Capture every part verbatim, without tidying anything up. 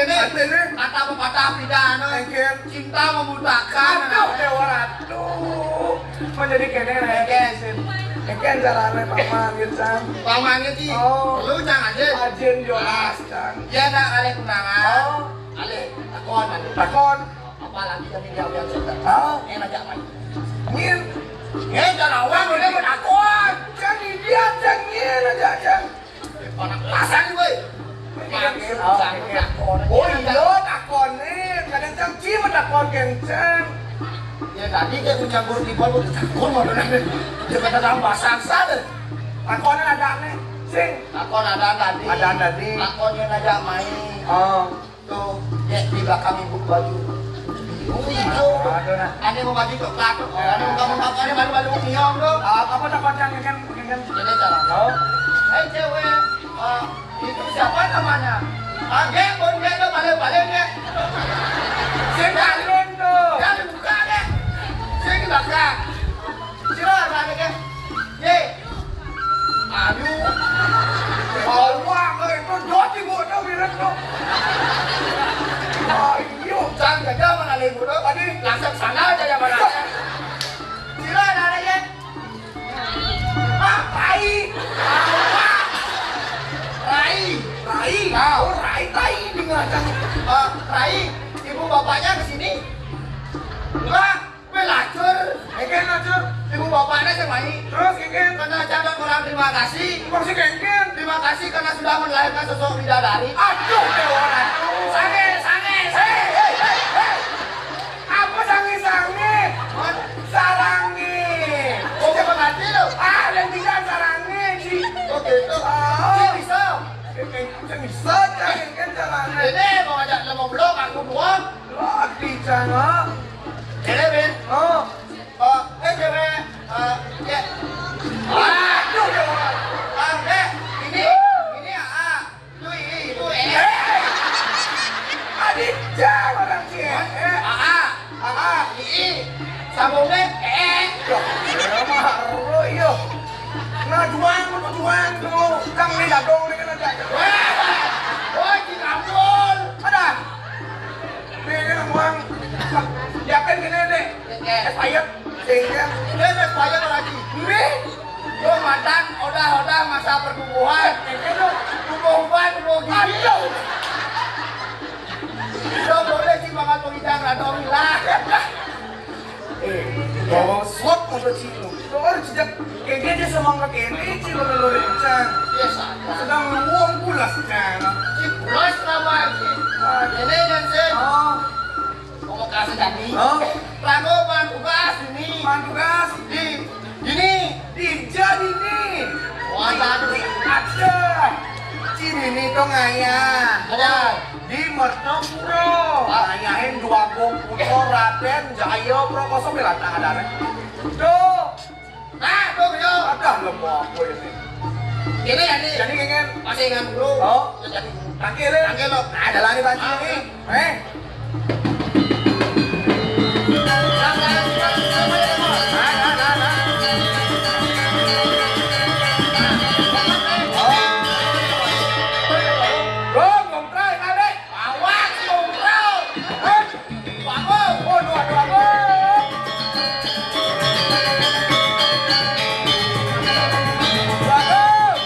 Ini kata pepatah pidana. Engken. Cinta membutakan. Aduh, Dewa Ratu. Menjadi kene, Engken. Engken carane, Paman, gitu, Cang. Paman iki. Oh. Lu, Cang, aja. Ajin, Jonas, Cang. Dia ada alih tunangan. Oh. Alih, takon, alih. Takon. Apalagi kan dia biar sudah. Oh. Enak aja, Cang. Ngin. Ngin, jangan awang, udah bertakon. Cang, dia, Cang, ngin aja, Cang. Anak pasang gue. Oh iya, takone. Kadang cang cima takon kenceng. Ya tadi dia mencampur di bawah takon mana nih? Dia kata dalam bahasa sana. Takonan ada nih. Sing. Takon ada tadi. Ada tadi. Takonnya ngajak main. Oh. Tuh, ya di belakang ibu baju. Ibu hijau. Aduh, nah. Ane mau baju coklat. Oh, ane mau kamu apa? Ane malu-malu nyiong dong. Ah, apa takon cang kan? Kan? Ini cara. Oh. Hei cewek, ah, itu siapa namanya? Age pun dia tuh balik-balik ya. Sing kalun tuh. Jangan buka deh. Sing di belakang. Sila ada deh. Ye. Aduh. Awak itu dot ibu tuh mirip tuh. Ayo. Jangan gajah mana ibu tuh. Tadi langsung sana aja ya mana. Sila ada deh ya. Ah, rai. Rai. Rai. Ah, oh, rai, rai dengan. Ah, rai, ibu bapaknya ke sini. Enggak, gue lacur. Engken lacur. Ibu bapaknya sing mai. Terus engken. Karena jangan kurang terima kasih. Maksud engken. Terima kasih karena sudah melahirkan sosok bidadari. Aduh, Dewa Ratu. Sange, sange, sange. Hei, hei, hei. Apa sange-sange? Sarange. Oh, coba ngerti lo. Ah, yang bilang sarange, Ci. Oh, gitu. Oh. Ci bisa. Ci bisa, Ci, kan sarange. Ini mau ngajak lima belas, aku doang. Lagi, Cang, ah. Ini, Bin. Oh. Oh, eh, cewek. Eh, ya. Aduh, ya Allah. Ah, eh, ini, ini, ah. Itu I, itu E. Hei! Aditya orang sih. Eh, A A. A A. I, I. Sambungnya E. Yo, ya mah, iya. Nah, juang, lu juang, lu. Kang, ini dadong, ini kan ada. Wah, oh, Cikampul. Ada. Nih, ini, Bang. Siapin gini, nih. Oke. Es payet. Sehingga dia ada payet lagi. Nih. Lu madan, odah-odah masa pertumbuhan. Itu tuh, tumbuh uban, tumbuh gigi. Aduh. Lu boleh sih bakal pengidang radong lah. Eh, bawa slot atau cino? Itu kan sejak kayaknya dia sama angkat ini, cino lu rencang. Biasa. Sedang luang pulas, kan. Si pulas lah, Bang. Ah. Ini, Jensen. Oh. Ngomong kasih tadi. Hah? Lagu apaan tugas ini? Apaan tugas? Di, ini. Di jadi nih. Wah, tadi. Ada. Cini nih tuh ngayah. Ada. Di Mertopuro. Ah. Ngayahin dua gong putra Raden Jaya Pro kosong, bilang tak ada, Ren. Tuh. Nah, tuh, yo. Ada lemah aku ini. Ini ya, nih. Jadi, Kengen. Masih ingat dulu. Oh. Jadi. Tangkil, ya? Tangkil, lo. Ada lari, Pak. Ah. Ini. Eh. Gong, gong, try, balik. Awas, gong, try. Eh. Bangun. Oh, dua, dua, gong. Dua, gong.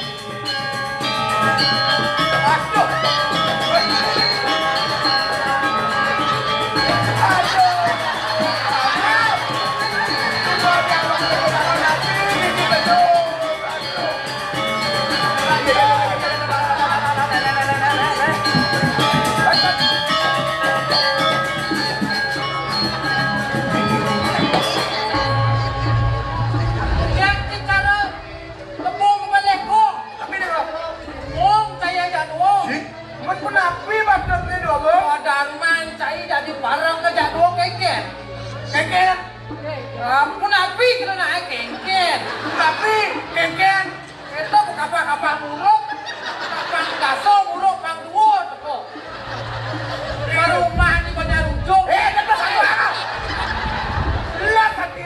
Lihat secara Tepung balik, Bung. Tapi dia bilang, "Bung, saya jadwal." Sih? Men, menapi badannya dua, Bung? Oh, Darman, saya jadi barang ke jadwal kengken. Kengken? Ah, menapi kena naik kengken. Menapi, kengken. Itu kapal-kapal buruk. Kapal daso buruk, pang dua, teko. Baru rumah ni banyak rujuk. Eh, kata saya. Lihat hati.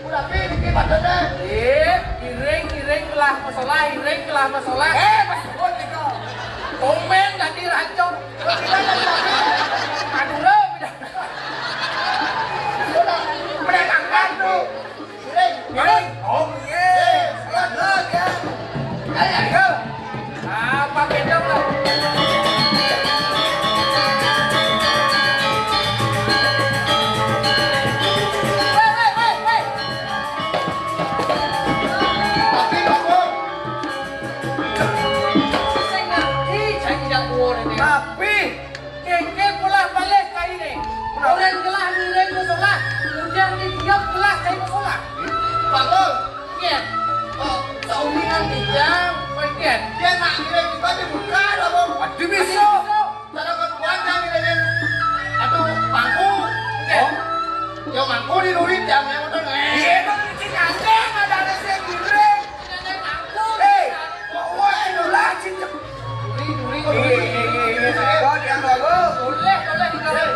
Udah pi, niki patutnya. Eh, iring, iring kelah masalah, iring kelah masalah. Eh, Mas Bun, niko. Komen tadi racun. Kalau tidak, tidak. Tapi, kéngkén polah balih cainé. Orang gelah ngiring musola, ujang didiam gelah cai musola. Bagus. Iya. Oh, sauningan dijang. Iya. Dia nak ngiring juga dibuka, Bagus. Aduh, bisa. Cara ketuaan yang ngiringin. Aduh, pangku. Iya. Oh. Ya, pangku di lurit, yang, yang udah. Iya, itu cicing anjing, ada ada sing ngiring. Hei, kok wae lho lah, cicing. Duri, duri, duri. Iya, iya, iya, iya. Kau diam dulu. Boleh, boleh, boleh.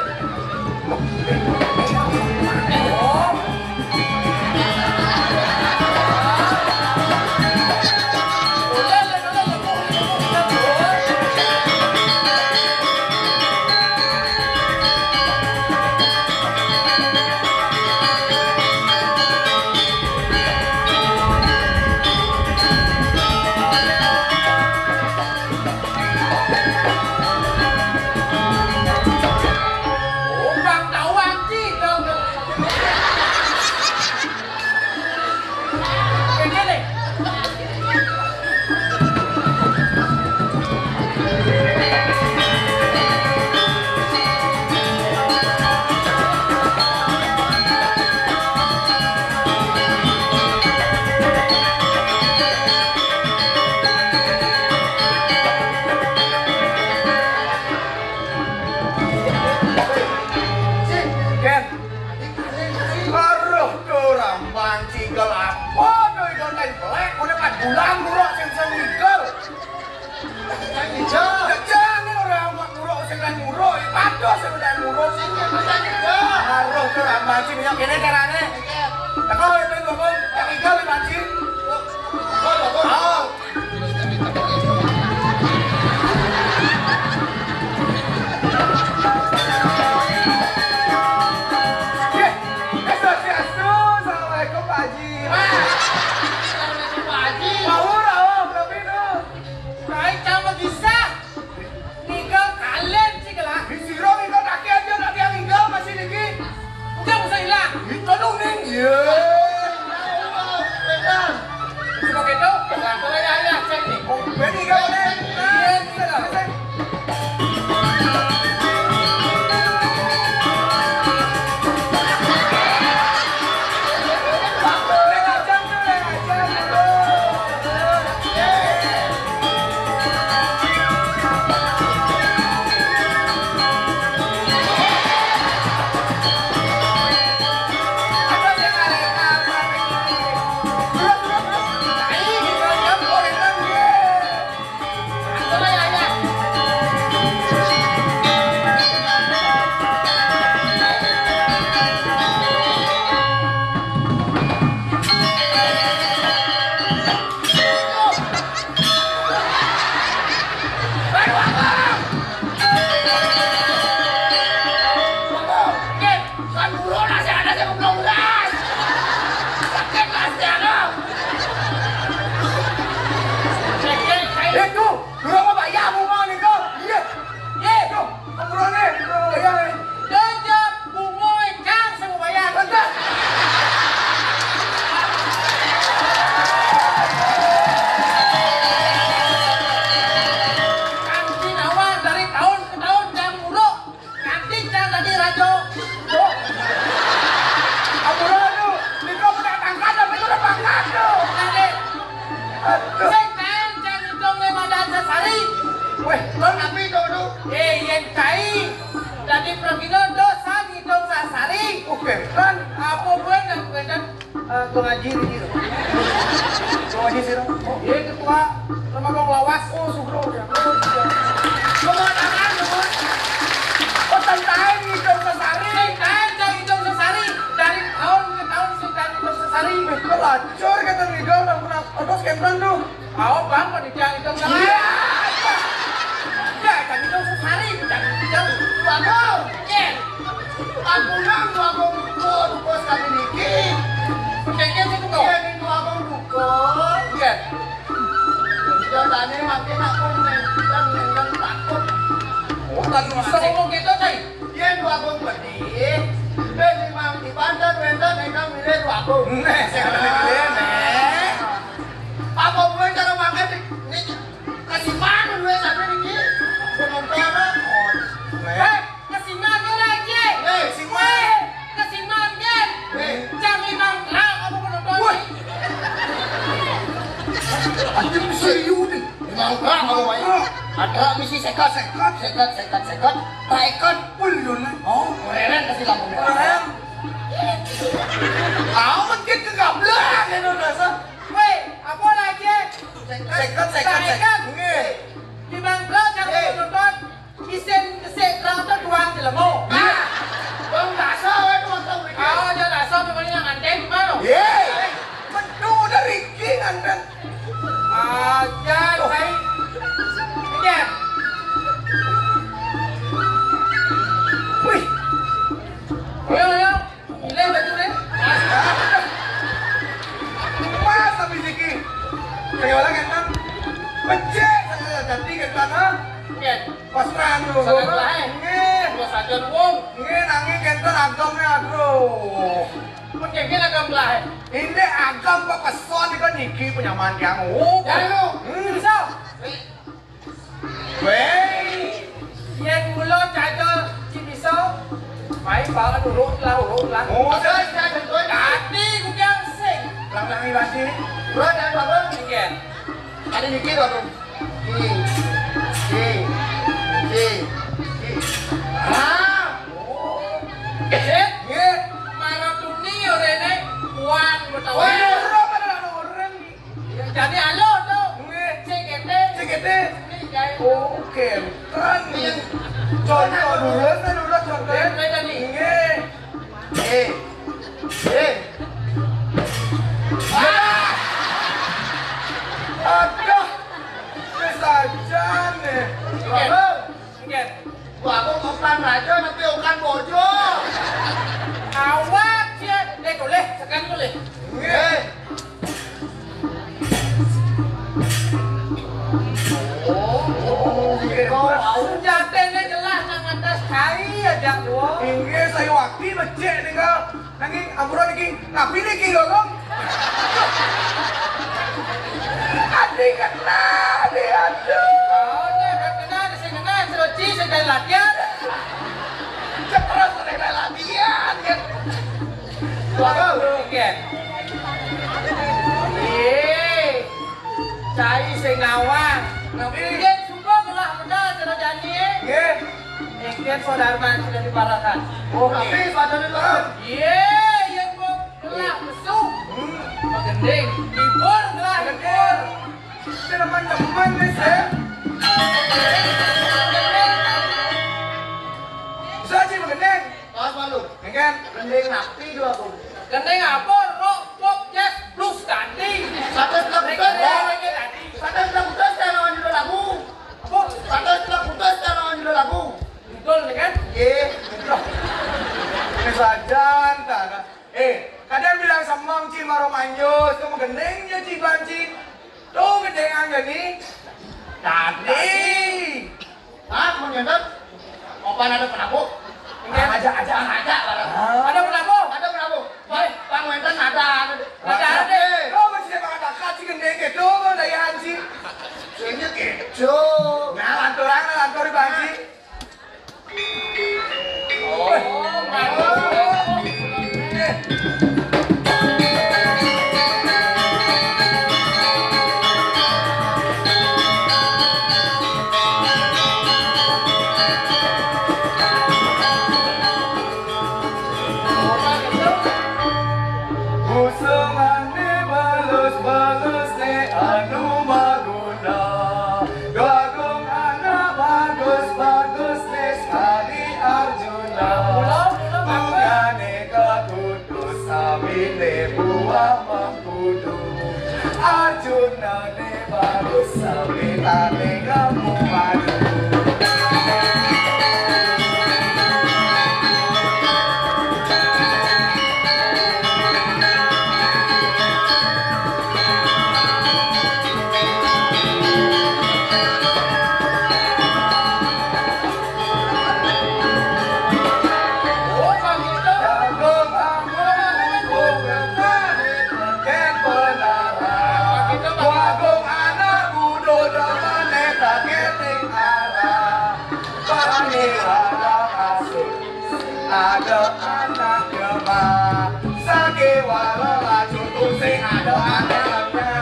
Ken, aduh, tuh, Ramban, cigel apa tuh, itu teh, belek, udah empat bulan, buruk, sing, sing ngigel. Jangan, jangan, orang amat buruk, sing lain buruk, ya, patuh, sing lain buruk, sing, sing ngigel. Aduh, tuh, Ramban, sih, minyak ini caranya. Teko, itu, bangun, yang ngigel, Ramban, sih. Oh, bangun. Oh. Eh, eh, swastiastu, assalamualaikum, Pak Haji. Waalaikumsalam, Pak Haji. Wah, ora, oh, berapa itu? Rai sama kisah. Tiga kalian sih, kelak. Di siro, tiga kaki aja, nak yang tinggal masih dikit. Udah, usah hilang. Itu dong, Ning. Iya. Coba gitu, pelan-pelan ya, ya, cek nih. Oh, berarti kalau nih. Iya, bisa lah. Kan burung nasi ada sing belum gas. Sakit pasti ada. Itu, burung apa ya, bunga nih, kok? Iya. Iya. Tuh, burung nih. Iya, nih. Dejak bunga ikan sama bayar. Betul. Kanti nawa dari tahun ke tahun jam buruk. Nganti jangan tadi rajo. Tuh. Ampun, aduh. Niko udah pangkat, apa itu udah pangkat tuh? Nanti. Aduh. Sing kain, jangan hitung lima dan sesari. Weh, bang, apa itu, aduh? Eh, yen kai. Tadi progino dosa ngitung sasari. Oke, kan? Apa gue nggak gue kan? Eh, Bang Haji ini. Bang Haji sih, oh, iya, ketua Remagang Lawas. Oh, Sugro, ya. Oh, iya. Lu mau tangan, lu? Oh, tantain ngitung sesari. Tantain, jangan ngitung sesari. Dari tahun ke tahun, sudah ngitung sesari. Eh, pelacur kata Rido, nggak pernah. Aduh, skeptan tuh. Mau, Bang, mau ngitung sesari? Iya. Ya, jangan ngitung sesari, jangan ngitung. Waduh. Iya. Ampunang, Duagung duka, duka sakadi niki. Kengken sing duka. Yen Duagung duka. Nggih. Jane mangke nak pun nenten, nenten takut. Oh, tak bisa ngomong gitu, Cai. Yen Duagung pedih, ben di mang-, di banten wenten ingkang milih Duagung. Neh, sing milih, neh. Apa kuwi cara mangke niki? Kasiman duwe sampe niki. Ora kamu wae. Ada misi seket, seket, seket, seket, seket. Tak ikut. Belum. Oh, keren kasih lampu merah. Keren. Amat kita gablak Indonesia. Woi, apa lagi? Seket, seket, seket. Nggih. Di Bangka jangan nonton. Isin kesik terang tu tuang jelema. Ah, bang dasar weh tuang tahu ni. Kau aja dasar tu paling yang anten baru. Ye, betul dari king anten. Aja saya. Aja. Wih. Ayo, ayo. Pilih baju deh. Mas tapi Ziki. Kayak orang kan? Becek saya ganti kan, ha? Oke. Pas terang dulu. Sangat lain. Nggih. Terus aja wong. Nggih, nanging kenten agamnya, aduh. Mun kengken agam lain. Ini agam pepeson iki niki penyamaan tiang. Oh. Ya lu. Hmm. Bisa. Wéh. Yén mula cacah ci bisa, mai bawa urut lah, urut lah. Oh, terus cacah kowe. Dadi kuwi sing. Lanang iki lagi. Ora tak apa. Iki. Ada niki to, Bro. Iki. Iki. Iki. Iki. Ah. Nggih. Nggih. Maratuni yo rene kuat utawa. Oh, iya, ora, ora, ora. Jadi alo to. Nggih. C G T. C G T. Ini, guys. Oh, kenten. Iya. Contoh dulu, saya dulu contoh. Iya, saya tadi. Nggih. Eh. Eh. Ah! Aduh. Wis aja nih. Oke. Oke. Wah, aku kopan raja tapi okan bojo. Awak sih, eh boleh, sekan boleh. Nggih. Oh, oh, nggih. Senjatane jelas nang atas kai aja, Wo. Inggih, saya wakti becik tinggal. Nanging ampura niki, napi niki, Gogong? Adi kena, adi aduh. Oh, nek kena, sing kena, seroci, sing kena latihan. Cepet, sing kena latihan, kan? Waduh, nggih. Nggih. Cai sing ngawang. Nggih, suka gelah bener cara jani, eh. Nggih. Nggih, saudara sudah diparakan. Oh, tapi pada dulu. Iya, iya, Bu. Gelah besuk. Hmm. Magending. Hibur, gelah hibur. Teman-teman, nih, saya. Bisa sih magending. Pas malu. Nggih. Gending napi dua aku. Gending apa? Rock, pop, jazz, blues, dangding. Satu sebelah putus, ya. Lagi tadi. Satu sebelah putus, ya, lawan judul lagu. Apa? Satu sebelah putus, ya, lawan judul lagu. Betul, ya kan? Iya. Ini saja, entah. Eh, kadang bilang semang, Ci, maro manjus, kamu gending, ya, Ci, Banci. Tuh, gending aja, nih. Tadi. Hah, mau nyontot? Opan ada penabuh? Enggak. Aja, aja. Aja, barang. Ah. Ada penabuh? Ada penabuh. Baik, Bang Wenten ada. Ada, ada. Lo mesti mengatakan si gendeng gitu, lo daya haji. Ini gitu. Nah, lanturan, lantur di banci. Oh, mantap. Busungane balus-balusne anu maguna. Gagung anak bagus-bagusne sekali Arjuna. Mungane kekutu sabine buah mengkudu. Arjunane bagus sabitane kamu madu. Ada anak kembar, sakiwara lacur tusing ada anaknya.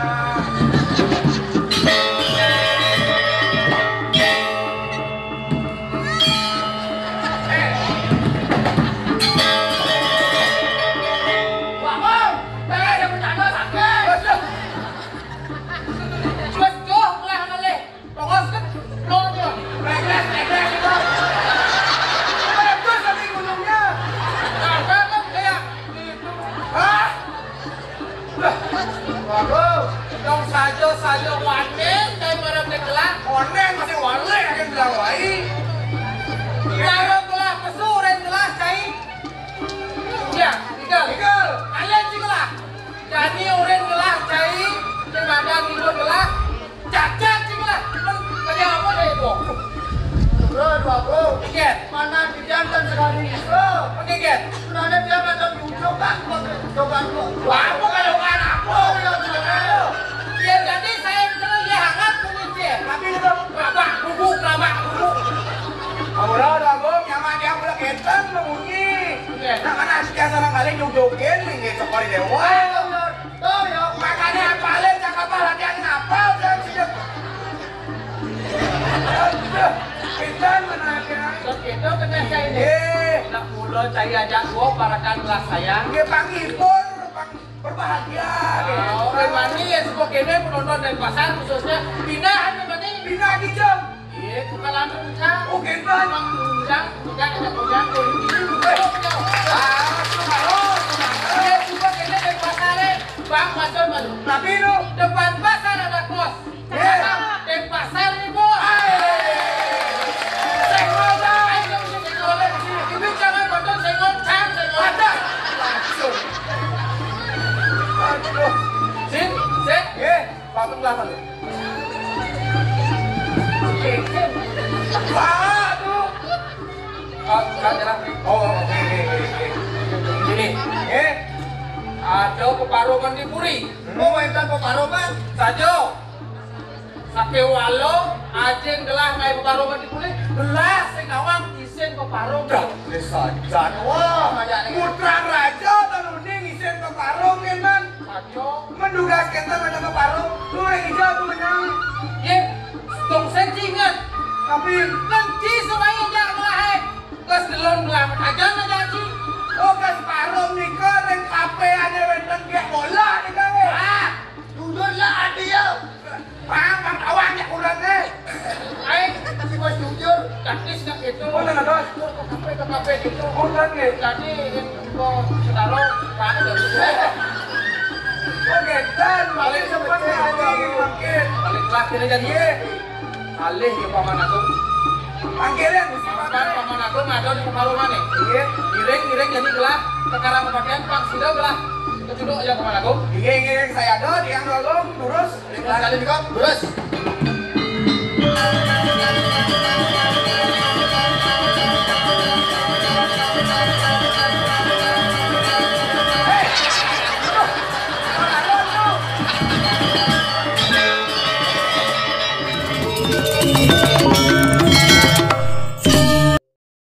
Aja wanén, cai marep gelah. Wanén masih waleh, aja bilang wai. Marep gelah pesu, urin gelah cai. Ya, tiga. Tiga. Aja sih gelah. Jani urin gelah cai, di badan ibu gelah. Cacat sih gelah. Kan kerja apa deh itu? Bro, dua bro. Tiket. Mana dijantan sekali? Bro. Oke, tiket. Sebenarnya dia macam jujur kan, coba lu. Apa kalau kan apa? Oh, ya, sudah. Ya, jadi saya misalnya ya hangat mungkin sih. Tapi itu kelabak bubuk, kelabak bubuk. Aura udah gong, nyaman dia pula keten bunyi. Iya. Nah, mana setiap orang kali jog-jogging, nih, gitu, kali dewa. Oh, ya. Makanya paling cakap latihan ngapal, kan, sih. Terus itu kena saya ini. Eh. Nak mula saya ajak gua parakan gelah sayang. Dia panggil pun, pang-, berbahagia. Ah, orang mani ya, suka kene penonton Denpasar khususnya. Pindah aja mani. Pindah aja, Jang. Iya, bukan lama, Bang. Oh, gendang. Bang, Bang, Bang, Bang, Bang. Ah, sudah. Iya, suka kene Denpasar, eh. Bang, masuk, masuk. Tapi lu depan pasar ada kos. Iya. Denpasar nih, Bos. Hai. Senggol, Bang. Ayo, senggol, Bang. Ibu jangan nonton senggol, cang, senggol. Ada. Langsung. Aduh. Sip, sip. Iya, bangun lah, Bang. Aduh. Oh, enggak, nyerah. Oh, oke, oke, oke, oke. Ini. Eh, ada peparuman di puri. Mau main tanpa paruman? Saja. Sakéwala, ajeng gelah mai peparuman di puri, gelah sing awang isin peparum. Dah, gelis sajan. Wah, ngajak nih. Putrang raja, taluning isin peparum, kan, Man? Saja. Mendugas kenten macam peparum, lu yang hijau tuh menang. Ye, tong sencingan. Tapi kenci supaya jak gelah, eh. Gas delon gelah aja ngajak ci. Oh, gas parum nih, keren kape aja wenten gek bola nih, kan, eh. Ah. Jujur lah, adil. Pang, pang, awak nyak kurang, eh. Aing, si bos jujur. Teknis nggak gitu. Oh, nah, nah, nah. Ke kafe, ke kafe gitu. Oh, kan, eh. Jadi, info setaro, mana ada gitu. Oke, dan balik sempat ya, Aji, makin. Balik lah, kira jadi. Iya. Alih ke Paman Agung. Panggilan. Paman, Paman Agung ada di pertarungan nih. Iya. Iring, iring, jadi gelah. Sekarang kepastian, Pak, sudah gelah. Kecuduk aja Paman Agung. Iya, iya, iya, saya ada, di yang Agung, lurus. Sekali juga, terus.